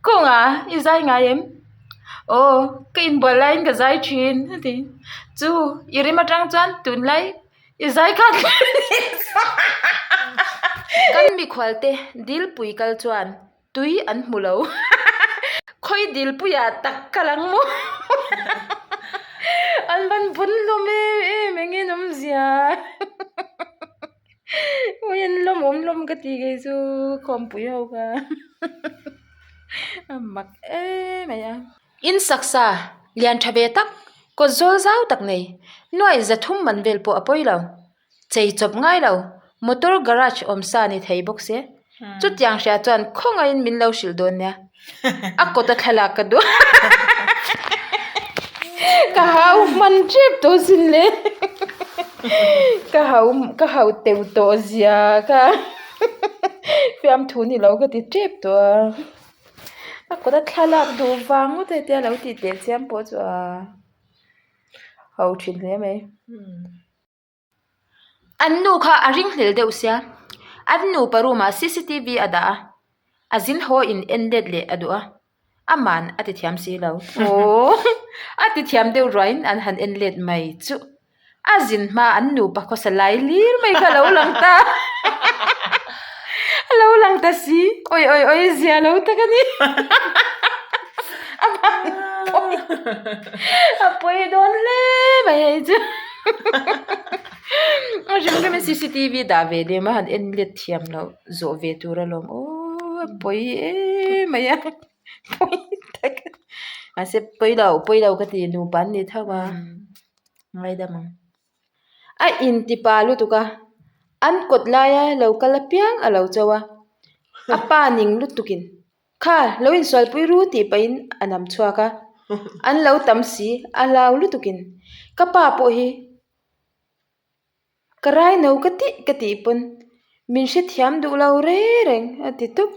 Kawnga i zai ngai em? Aw, ka inbual laiin ka zai thin a ti. Chu i rim atang chuan tunlai i zai khat Kan mikhualte dilpui kal chuan tui an hmu lo. Khawi dilpuiah tak kal ang maw? An van bun hlawm em em engin awmzia. Ui an lawmawm hlawm ka ti kei chu khawmpui ho kha a mak em mai a. In saksa lian tha ve tak kawt zawl zau tak nei nuai za thum man vel pawh a pawi lo chei chawp ngai lo motor garage awm sa ni thei bawk se chutiang hria chuan khawngaihin min lo hrilh dawn nia a kawt a thlalak ka duh ka hau hman tep tawh sin le ka hau ka hau teuh tawh zia kha fiamthu ni lo ka ti tep tawh a a kawt a thlalak duh vang ngawt a hetia lo tih teh chiam pawh chu a ho thin hle mai. An nu kha a ringhlel deuh sia, an nupa room ah cctv a dah a, a zin haw in en let leh a duh a, aman a ti thiam si lo. Aww a ti thiam deuh ruaiin an han en let mai chuh, a zin hma an nupa khawsa lai lir mai kha a lo lang ta a lo lang ta si, awi awi awi zia lo tak a ni a pawi a pawi dawn hle mai hei chu. A hrim hrim in cctv dah ve lem a han en let thiam loh zawh ve tur alawm aww a pawi em mai a pawi tak a mahse pawi lo pawi lo ka ti nupa an ni tho a ngaidam ang a inti pa lutuk a an kawt laia lo kal apiang a lo cho a a pa ning lutuk in. Kha, lo insualpui ru tih pahin a nam chhuak a, an lo tam si, a hlau lutukin ka pa pawh hi ka rai no ka tih ka tih pawn min hrethiam duh lo re reng a ti tup.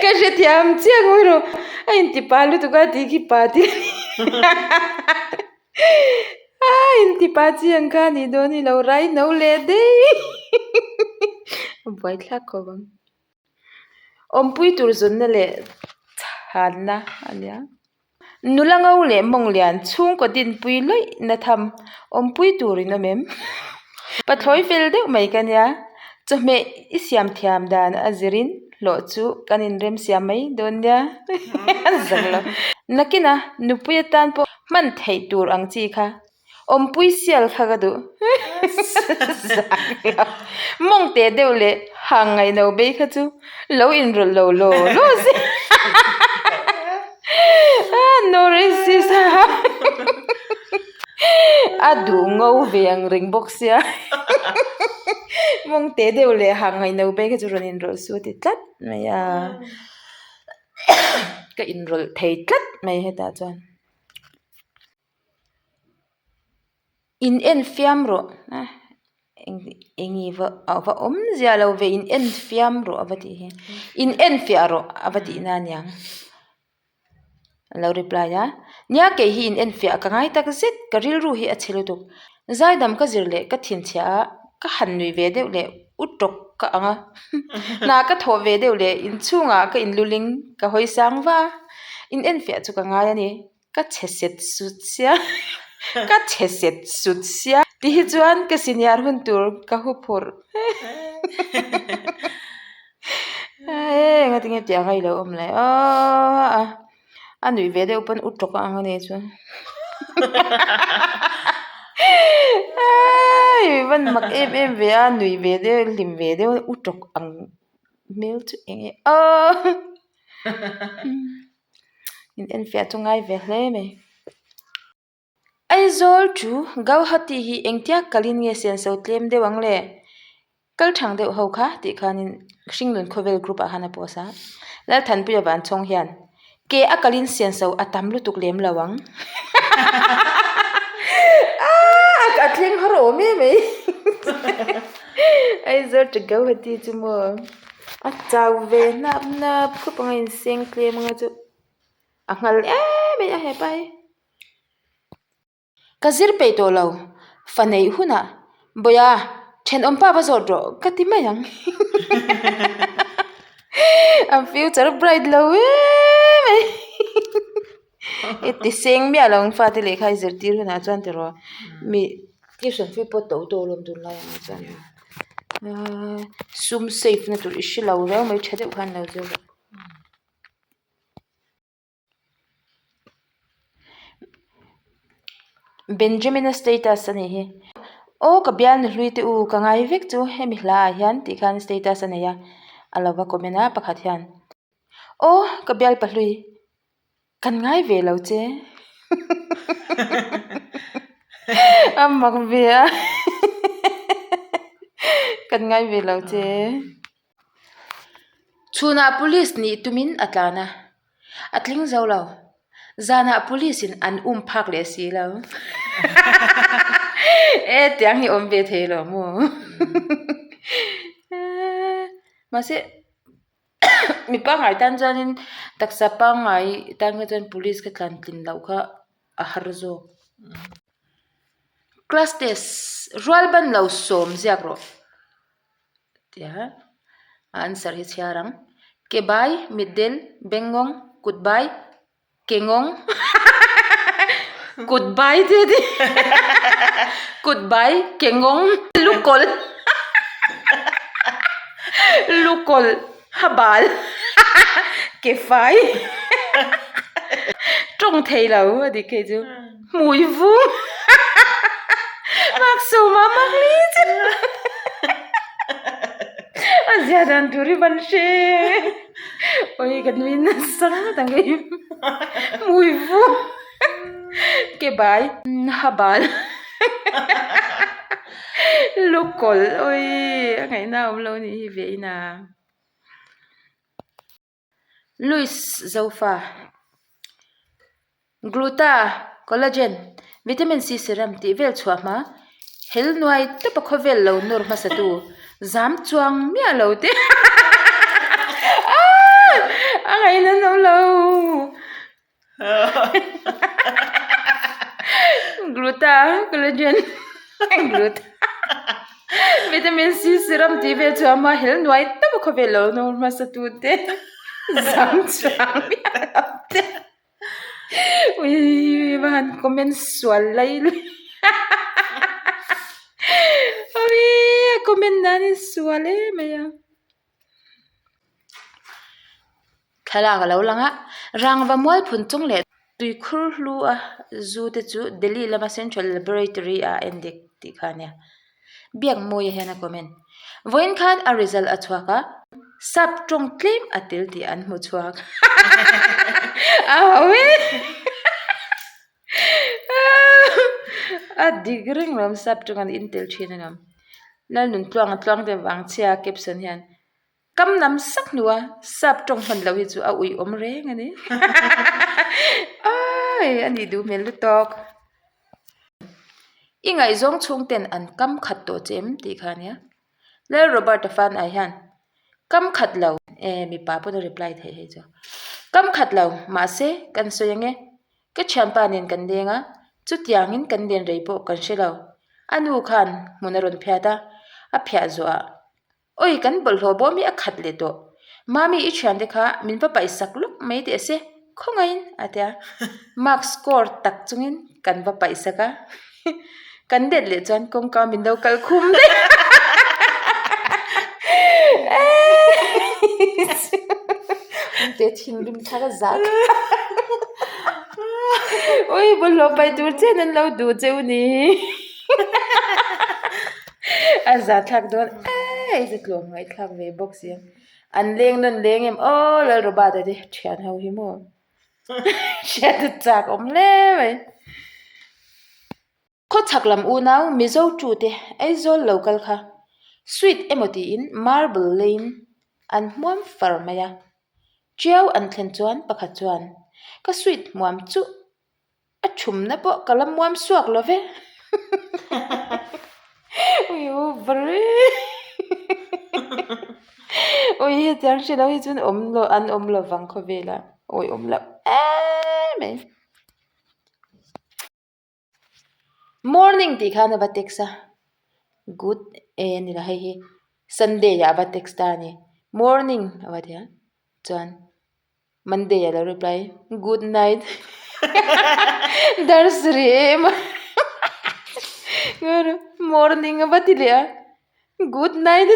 Ka hrethiam chiah ngawi rawh, a inti pa lutuk a tih khi pa tih a inti pa chi ang kha a nih dawn hi lo rai no leh daih a buaithlak khawp ang. Awmpui tur zawnna leh chhanna a nia. Nula ngo leh mawng lian chhungkaw dinpui lawih na tham awmpui tur in awm em? Pathlawi fel deuh mai ka nia. Chawhmeh i siam thiam dan a zirin hlawh chu kan inremsiam mai dawn nia. Zak lo. Nakina nupui atan pawh hman theih tur ang chi kha Awmpui sial kha ka duh. Mawng teh deuh leh hang ngaihno bei kha chu lo inrawlh lo law law se. No racist a duh ngo ve ang reng bawk sia. Mawng teh deuh leh hang ngaihno bei kha chu rawn inrawlh su ti tlat mai a. Ka inrawlh thei tlat mai hetah chuan. In en fiam rawh eng nge va a va awm ziah lo ve in en fiam rawh a va tih hi in en fiah rawh a va tih na aniang a lo reply a nia kei hi in en fiah ka ngai tak zet ka rilru hi a chhe lutuk zaidam ka zir leh ka thinchhiah a ka han nui ve deuh leh u tawk ka ang a hna ka thawh ve deuh leh inchhungah ka inluling ka hawi sang va a in en fiah chu ka ngai a ni. Ka chhe set sut sia ka chhe set sut sia ti hi chuan ka senior hun tur ka hu phurh eng atinge tiang a ilo awm leh aw a nuih ve deuh pawn u tawk a ang a nih chu van mak em em ve a nuih ve deuh hlim ve deuh u tawk ang hmel chu eng nge aw. In enfiah chu ngai ve hle mai. Aizawl chu Gauhati hi engtia kalin nge senso tlem deuh ang le? Kal thang deuh ho kha tih khanin Hringnun Khawvel group ah khan a post a. Lalthanpuia Vanchhawng hian ke a kalin senso a tam lutuk lem lo ang. A thleng har awm em mai. Aizawl to Gauhati chu maw. A chau ve hnap hnap khawp ang a inseng tlem anga chu a nghal em mai a hepa hi. Ka zir peih tawh lo fa neih hunah Bawiha thenawm pa va zawt rawh ka ti mai ang. A future bright lo em mai i ti seng miah lo ang fate lehkha i zirtir hunah chuan tiraw mi tuition fee pawh to to alawm tunlai ah chuan aaa sum save na tur i hre lo reu mai tha deuh khan lo zir rawh. Benjamina status a nih hi aw ka bialnu hlui te u ka ngai vek chu hemi hla ah hian tih khan status a nei a a lo va comment a pakhat hian aw ka bialpa hlui kan ngai ve lo che a mak ve a kan ngai ve lo che. Chhunah police nih tumin a tlan a, a tling zo lo. Zanah police in an um phak leh si lo. E tiang hi awm ve thei lo maw? Mahse mi pangngai tan chuanin taksa pangngai tan kha chuan police kha tlan tlin loh kha a har zawk. Class test rual ban lo sawm ziak rawh. Tia a answer hi chhiar ang ke bai mitdel bengngawng kut bai ke ngawng kut bai te te kut bai ke ngawng lukawlh lukawlh ha bal ke fai tawng thei lo a dik hei chu hmui vung mak sawma mak li chu a zia dan tur hi ban hre oi ka nui nasa ngawt ang hei hmui vung ke bai ha bal lukawlh oi a ngaihna a awm lo anih hi ve ina. Louis Zofa, Gluta, Collagen, Vitamin C Serum tih vel chhuah hma, hel nuai tawpa khawvel lo nawr hmasatu zam chuang miah lo te a ngaihna an awm lo. Gluta, collagen, gluta, vitamin C serum tih vel chu ama hel nuai tawp a khawvel lo nawr hmasa tu te zam chuang miah lo te ui va han comment sual lai lui ui a comment nan in sual em mai a. Thlalak a lo lang a, rangva mual phun chung leh tuikhur hlu a zu te chu Delhi lama Central Laboratory ah a en dik tih kha a nia. Biakmawia hian a comment. Vawiin khan a result a chhuak a, sap tawng tlem a tel tih an hmu chhuak. A ho e! A dik reng lo sap tawng an intel thin a lawm. Lalnuntluanga tluangte vangchhia caption hian. Kam nam sak hnu a, sap tawng hman loh hi chu a ui awm reng a ni. Aii a nih duh hmel lutuk. I ngaihzawng chhung ten an kam khat tawh che em tih kha a nia. Lal Robert-a fan ai hian kam khat lo e mipa pawn a reply theih hei chu. Kam khat lo mahse kan sawi ang e. Ka thianpa nen kan leng a, chutiangin kan len rei pawh kan hre lo. A nu khan hmun a rawn phiat a, a phiah zawhah Oi, kan bawlhhlawh bawm hi a khat leh tawh. Mami i thiante kha min va paih sak lawk mai teh se, khawngaiin a ti a. Mark score tak chungin kan va paih sak a. Kan let leh chuan kawngka min lo kal khum daih a. Awmte thinrim thar a zah kha. Oi, bawlhhlawh paih tur chen an lo duh che u ni. A za thlak dawn eii chu tlawm ngaihthlak ve bawk si a an leng nawn leng em aw Lalrobert a te thian ho hi maw hriat a chak awm hle mai. Khawchhak lam unau Mizo tu te Aizawl lo kal kha sweet emaw tiin marble leiin an hmuam far mai a, Tiau an thlen chuan pakhat chuan ka sweet hmuam chuh A thumna pawh ka la muam suak lo ve. Ui u vari. Ui hetiang hre lo hi chuan awm lo an awm lo vang khawvel a awi awm loh em mai. Morning tih khan a va text a good e a ni lo hei hi Sunday ah a va text ta a ni. Morning a va ti a, chuan Monday a lo reply, Good night dar sarih em a Morning a va ti leh a, Good night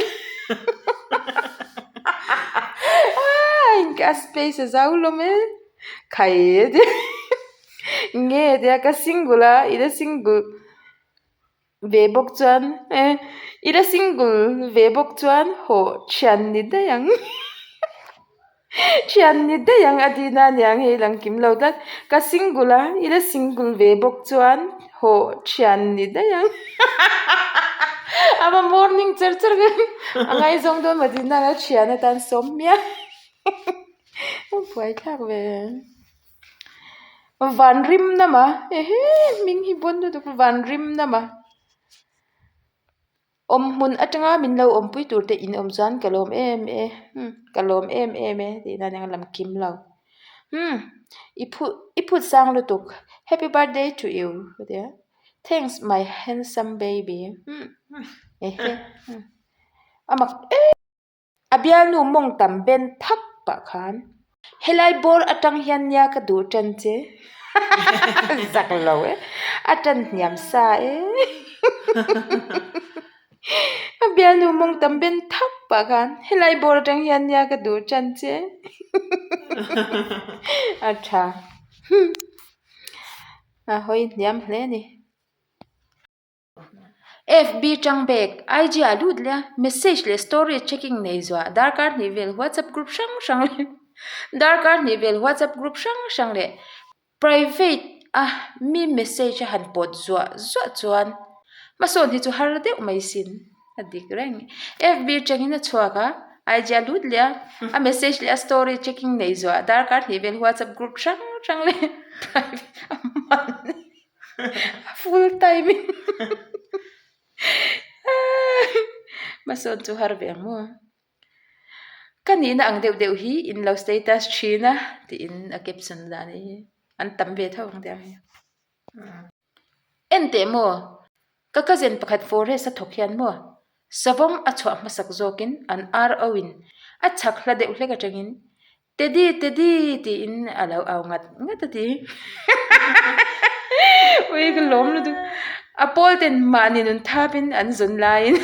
a space a zau hlawm e khai a ti nge tia ka single a i la single ve bawk chuan e i la single ve bawk chuan haw thian ni daih ang thian ni daih ang a ti na aniang hei lang kim lo tlat ka single a i la single ve bawk chuan haw thian ni daih ang a va morning cher cher ve a ngaizawng dawn maw tih nana thian atan sawm hmiah a buaithlak ve. Van rim nama ehe hming hi bawn lutuk van rim nama awm hmun atanga min lo awmpui tur te in awm chuan ka lawm em e ka lawm em em e tih nan eng lam kim lo umm i phut i phut sang lutuk happy birthday to you a ti a thanks my handsome baby umm ehe a mak em. A bialnu mawng tam ben thak pah khan helai bawr atang hian nia ka duh tan che zak lo e a tan hniam sa e a bialnu mawng tam ben thak pah khan helai bawr atang hian nia ka duh tan che a tha a hawi hniam hle a ni. FB tang bag, IG ah lut leh a, message leh story checking nei zuah darkar hnih vel whatsapp group hrang hrang leh darkar hnih vel whatsapp group hrang hrang leh private a mi message a han pawt zuah zuah chuan hmasawn hi chu har deuh mai sin a dik reng. FB tangin a chhuak a, IG a lut leh a, a message leh a story checking nei zuah darkar hnih vel whatsapp group hrang hrang leh private a hman. Full time in hmasawn chu har ve ang maw? Ka nihna ang deuh deuh hi in lo status thin a tiin a caption dan hi an tam ve tho ang tih ang hi. En teh maw? Ka cousin pakhat forest a thawk hian maw? Savawm a chhuah hmasak zawkin an RO in a chhak hla deuh hlek atangin Teddy Teddy tiin a lo au ngat ngat a ti. Ui ka lawm lutuk. A pawl ten mahni nun thapin an zawn laiin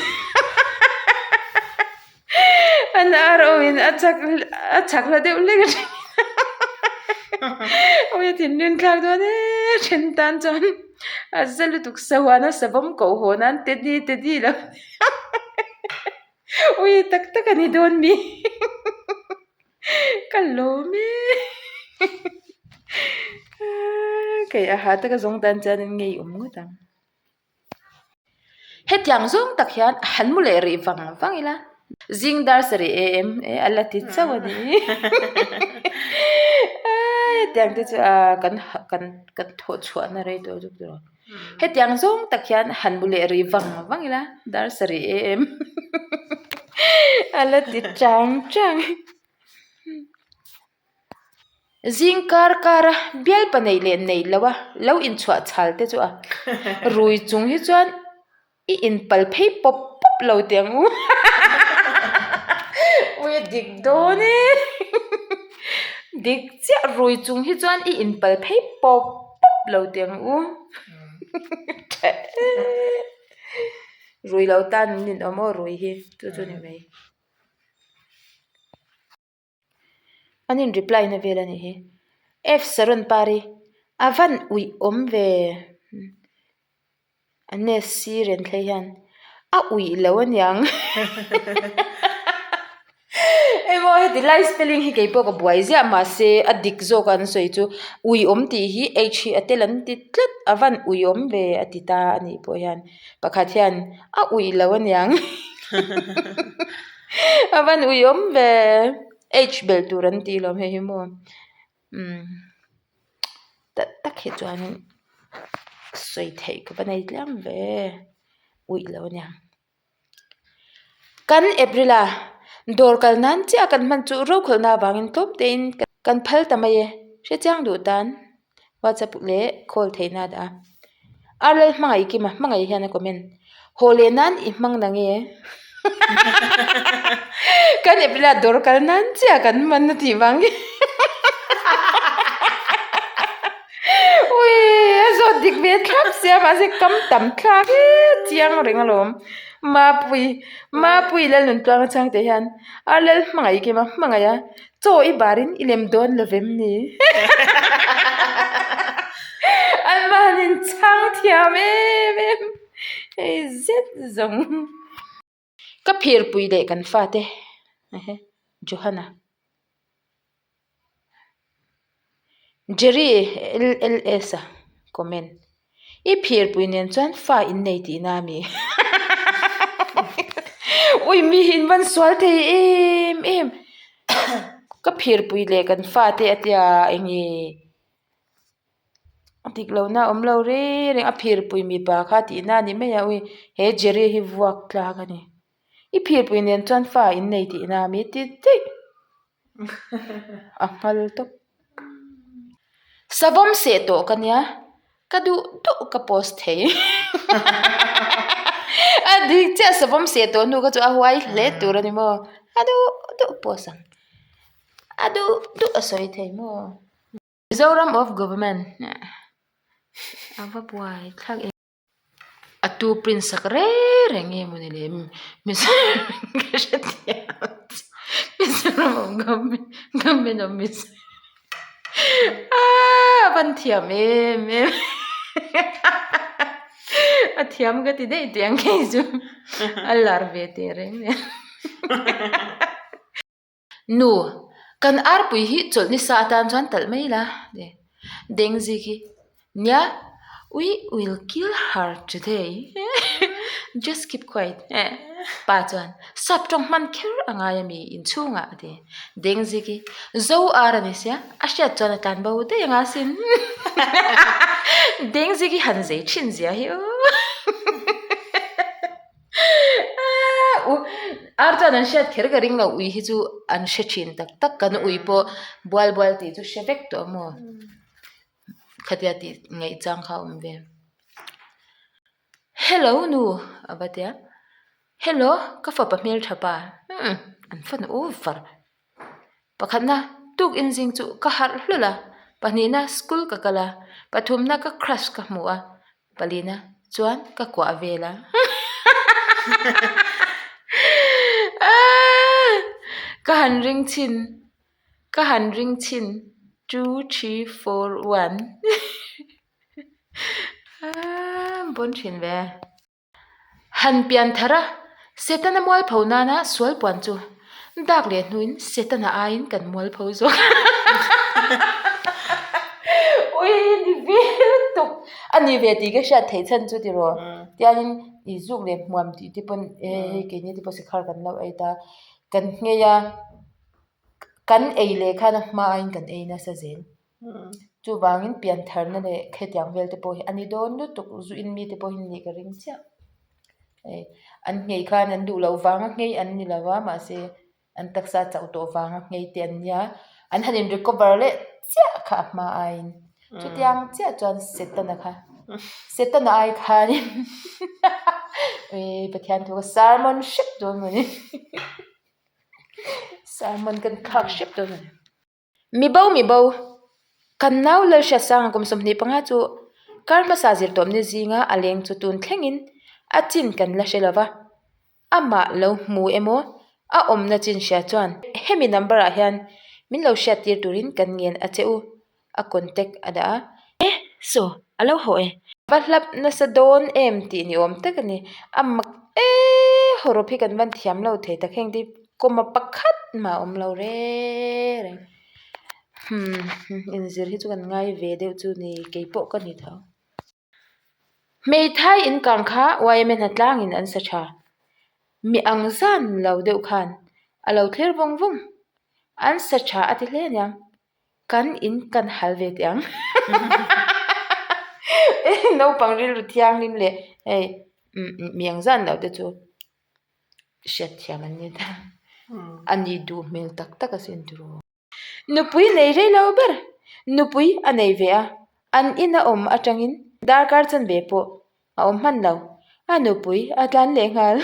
an RO in a chak a chak hla deuh hlek a thin. Ui a thinrim thlak dawn e then tan chuan a za lutuk sahuan a savawm koh haw nan Teddy Teddy lo Ui tak tak a ni dawn mi ka lawm e kei a ha taka zawng tan chuan in ngei awm ngawt ang hetiang zawng tak hian han mu leh rih vang vang ila zing dar sarih em e a la ti chauh a ni hetiang te chu a kan kan kan thawh chhuahna rei tawh zuk tur. Hetiang zawng tak hian han mu leh rih vang vang ila dar sarih em a la ti chang chang. Zing kar kar a bialpa neih leh neih loh a lo inchhuah chhal te chu a rui chung hi chuan. I inpal phei pawp pawp lo teh ang u Ui a dik dawn e Dik chiah rui chung hi chuan i inpal phei pawp pawp lo teh ang u Rui lo tan an inawm aw rui hi chu chu ni mai. An in reply na vel a nih hi F Saron Pari a van uih awm ve. A nest sir en thlei hian a uih lo aniang emaw heti lai spelling hi keipawh ka buai ziah mahse a dik zawk a an sawi chu ui awm tih hi h hi a tel an ti tlat a van ui awm ve a ti ta a nih pawh hian pakhat hian a uih lo aniang a van ui awm ve h belh tur an tih lawm hei hi maw. Umm tak tak hi chuanin sawi theih ka va nei tliang ve uih lo ania kan April a dawr kal nan chiah kan hman chu rokhawlhna avangin tlawm tein kan phal ta mai e hrechiang duh tan whatsapp leh call theihna a dah a Arlal hmangaih kima hmangaih hian a comment haw leh nan i hmang na nge. Kan April-a dawr kal nan chiah kan hman a tih vang hi. Ui a zawt dik ve thlap sia mahse kam tam thlak e chiang reng alawm. Mapui Mapui Lalnuntluanga changte hian a lal hmangaih kim a hmangaih a chaw i barin i lem dawn lo vem ni. An mahni chhang thiam em em hei zet zawng. Ka phirpui leh kan fate ehe Johana Jerry LLS a comment I phirpui nen chuan fa in nei tihna a mi ui mi hi in van sual thei em em ka phirpui leh kan fate a tia eng nge. A dik lo na awm lo reng reng a phirpui mipa kha tihna a ni mai a ui he Jerry hi vuak tlak a ni i phirpui nen chuan fa in nei tihna a mi ti daih a nghal tawp savawm seh tawh ka nia ka duh duh ka post thei a dik chiah savawm seh tawh hnu kha chu a huai hle tur a ni maw a duh duh post ang a duh duh a sawi thei maw. Mizoram of government a va buai thlak em a tu print sak reng reng nge mawni le Mizoram ka hrethiam Mizoram of government government of Mizoram aaa a van thiam em em a thiam ka ti daih teh ang kei chu a lar ve teh reng nen. Nu, kan arpui hi chawlh nisa atan chuan talh mai la, Dengzi khi, Nia, we will kill her today, just keep quiet, Pa chuan, Sap tawng hman kher a ngai a mi inchhungah, a ti. Dengzi khi, Zo ar a ni sia, a hriat chuan a tlan bo daih anga sin. Dengzi khi han zei thin zia hi aw. Ar chuan an hriat kher ka ring lo ui hi chu an hre thin tak tak kan ui pawh bual bual tih chu hre vek tawh maw khatia tih ngaih chang kha a awm ve hello nu a va tia hello ka fapa hmeltha pa umm an fan over pakhatna tuk inzing chu ka harh hlawlh a pahnihna school ka kal a pathumna ka crush ka hmu a. Palina chuan ka kuah vel a ka han ring chhin ka han ring chhin two three four one bawn thin ve. Han pian thar a Setana mualpho nana sual puan chu dak leh hnuin Setana aiin kan mualpho zawk ui ni ve lutuk a ni ve tih ka hriat theih chhan chu tiraw tiangin i zuk leh hmuam tih te pawn e hei keini te pawh sikhar kan lo ei ta kan nghei a kan ei leh khan a hma aiin kan ei nasa zel chuvangin pian tharna leh hetiang vel te pawh hi a ni dawn lutuk zu in mi te pawh hi nih ka ring chiah. An nghei khan an duh loh vanga nghei an ni lo a mahse an taksa chauh tawh vanga nghei te an nia an han in recover leh chiah kha a hma aiin chutiang chiah chuan setana kha setana ai khanin Pathian thu kha sermon hrep dawn mawni sermon kan thlak hrep dawn mawni. Mi bo mi bo, kan nau Lalhriatsanga kum 25 chu kar hmasa zirtawpni zinga a leng chu tun thlengin a chin kan la hre lova, amah lo hmu emaw a awmna chin hria chuan hemi number ah hian min lo hriattir turin kan ngen a che u. a contact a dah a. E saw a lo haw e. Va hlap nasa dawn em tih ni awm tak a ni. A mak e hawrawp hi kan van thiam lo thei tak heng te comma pakhat mah a awm lo reng reng. Hmm inzir hi chu kan ngai ve deuh chu ni keipawh ka ni tho. Hmeithai inkang kha yma hnatlangin an sa tha. Mi ang zan lo deuh khan a lo thlir vawng vawng. An sa tha a ti hle aniang. Kan in kan hal ve teh ang. Naupang rilru thianghlim leh hei mi ang zan lo te chu hriatthiam an ni ta. A ni duh hmel tak tak asin tiraw. Nupui nei rei lo ber. Nupui a nei ve a, an ina awm atangin darkar chanve pawh a awm hman lo. A nupui a tlan leh nghal.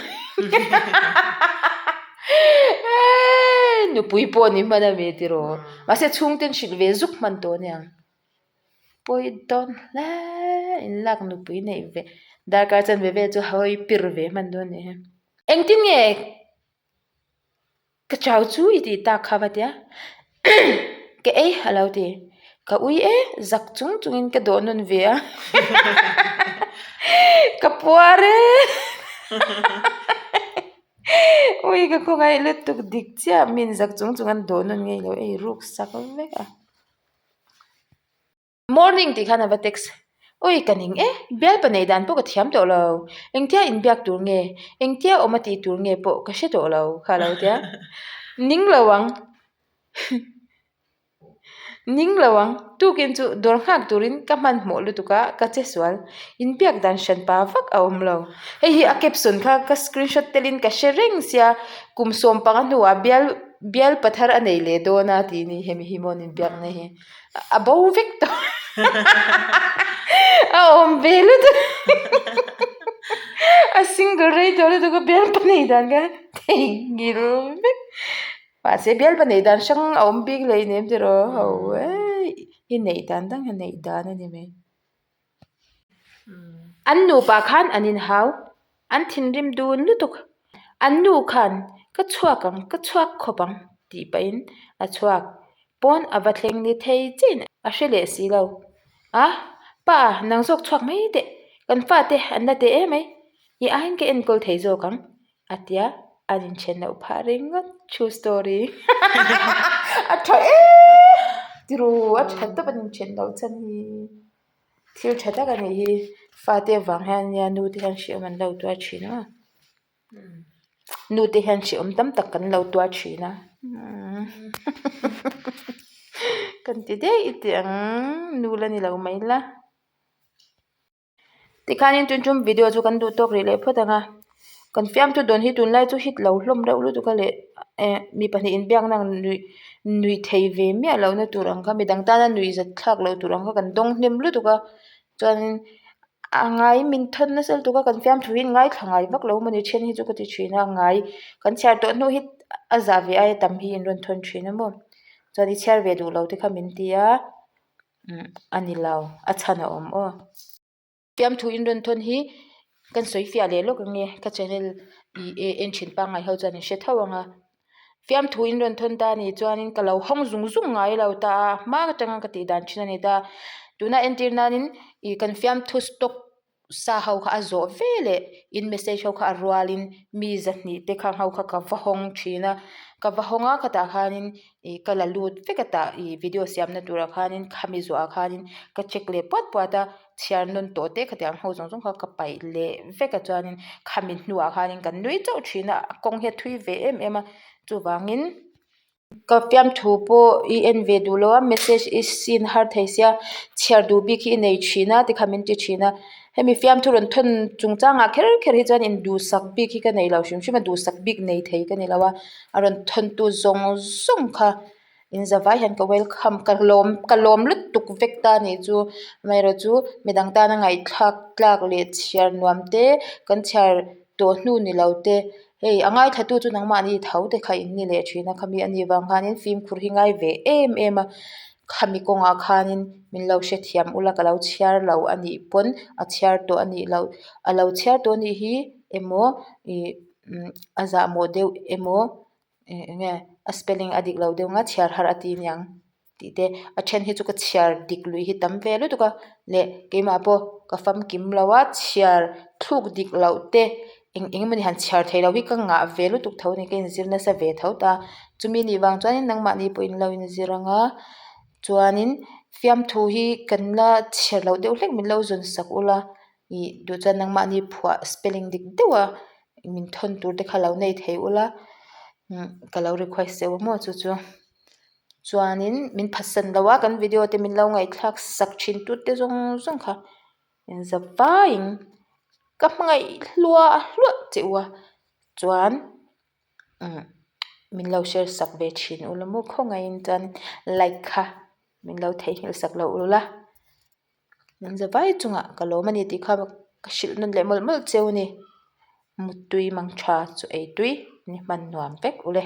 Nupui pawh ni hman a mi tiraw. Mahse chhungten hrilh ve zuk hman tawh aniang. Pawi dawn hle in lak nupui neih ve darkar chanve vel chu hawi pir ve hman dawn nih hi. Engtin nge Ka chau chu i tih tak kha va tia ka ei a lo ti. Ka ui e, zak chung chungin ka dawh nawn ve a ka puar e ui ka khawngaih lutuk dik chiah min zak chung chung an dawh nawn ngei lo ei ruk sak vek a. Morning tih khan a va text. Ui ka ning e, bialpa neih dan pawh ka thiam tawh lo. Engtia inbiak tur nge, engtia awm a tih tur nge pawh ka hre tawh lo kha a lo tia. Ning lo ang, ning lo ang, tukin chu dawr nghak turin ka hmanhmawh lutuk a, ka che sual. Inbiak dan hran pa vak a awm lo. Hei hi a caption kha ka screenshot telin ka hre reng sia, kum sawm panga hnuah bial bialpa thar a nei leh dawn a tih ni hemi hi maw an inbiakna hi. A bo vek tawh a awm ve lutuk a single rei tawh lutuk a bialpa nei dan kha theihnghilh vek mahse bialpa nei dan hrang a awm bik hleinem tiraw ho e i neih dan dang hi neih dan a ni mai. An nupa khan an inhau, an thinrim dun lutuk. An nu khan ka chhuak ang, ka chhuak khawp ang tih pahin a chhuak. Pawn a va thleng ni thei chiin a hre leh si lo. A, pa nang zawk chhuak mai teh, kan fate an la teh em ai, i aiin ka enkawl thei zawk ang A tia, an inthen loh phah ringawt true story a tha em tiru a tha tawp an inthen loh chhan hi thil tha tak a nih hi fate avang hian nia nu te hian hrehawm an lo tuar thin a nu te hian hrehawm tam tak kan lo tuar thin a kan ti daih teh ang nu la ni lo mai la. Tikhanin tun tum video chu kan duh tawk rih leh phawt ang a, kan fiamthu dawn hi tunlai chu hit lo hlawm reuh lutuk a leh eh mi pahnih inbiakna ang nuih nuih thei ve miah lohna tur ang kha midang tana nuih zat thlak loh tur ang kha kan dawng hnem lutuk a chuanin a ngai min thawn nasa lutuk a kan fiamthu hi ngaithla ngai vak lo mawni then hi chu ka ti thin a ngai kan chhiar tawh hnu hi a zah ve aia tam hi in rawn thawn thin a maw chuan i chhiar ve duh lo te kha min ti a. Umm a ni lo a chhan a awm aw. Fiamthu in rawn thawn hi kan sawi fiah leh lawk ang e ka channel ih en thin pangngai ho chuan in hre tho ang a fiamthu in rawn thawn ta anih chuanin ka lo hawng zung zung ngai lo ta a hma atanga ka tih dan thin a ni ta tuna entir nanin ih kan fiamthu stock sa ho kha a zawh ve leh in message ho kha a rualin mi zahnih te kha ho kha ka va hawng thin a ka va hawng a khatah khanin ih ka la lut vek a tah ih video siamna turah khanin khami zawhah khanin ka check leh puat puat a chhiar nawn tawh te khatiang ho zawng zawng kha ka paih leh vek a chuanin khami hnuah khanin kan nui chauh thin a a kawng hi a thui ve em em a chuvangin. Ka fiamthu pawh i en ve duh lo a message i seen har thei sia chhiar duh bik hi i nei thin a tikhan min ti thin a hemi fiamthu rawn thawn chung changah kher kher hi chuan induhsak bik hi ka nei lo hrim hrim a duhsak bik nei thei ka ni lo a a rawn thawn tu zawng zawng kha in zavai hian ka welcome ka lawm ka lawm lutuk vek ta a nih chu amaherawhchu midang tana ngaihthlak tlak leh chhiar nuam te kan chhiar tawh hnu ni lo te. Hei a ngaithlatu chu nangmahni tho te kha in ni leh thin a khami anih vang khanin fimkhur hi ngai ve em em a khami kawngah khanin min lo hrethiam ula ka lo chhiar lo anih pawn a chhiar tawh anih loh a lo chhiar tawh anih hi emaw ih a zahmawh deuh emaw eng enge a spelling a dik lo deuh ang a chhiar har a ti aniang. tih te a then hi chu ka chhiar dik lui hi tam ve lutuk a leh keimah pawh ka famkim lo a chhiar thluk dik loh te eng eng emawni han chhiar theih loh hi ka ngah ve lutuk tho a ni ka inzir nasa ve tho ta chumi nih vang chuanin nangmahni pawh in lo inzir ang a chuanin fiamthu hi kan la chhiar loh deuh hlek min lo zawn sak ula ih duh chuan nangmahni phuah spelling dik deuh a min thawn tur te kha lo nei thei ula ka lo request deuh a maw chu chu. Chuanin min phatsan lo a kan video te min lo ngaihthlak sak thin tute te zawng zawng kha in za vaiin ka hmangaih hluah hluah che u a chuan umm min lo share sak ve thin ula maw khawngaihin chuan like kha min lo theihnghilh sak loh ula in za vai chungah ka lawm a ni tih kha ka hrilh nawn leh mawlh mawlh cheu a ni. Muttui mang tha chu ei tui ni hman nuam vek ule.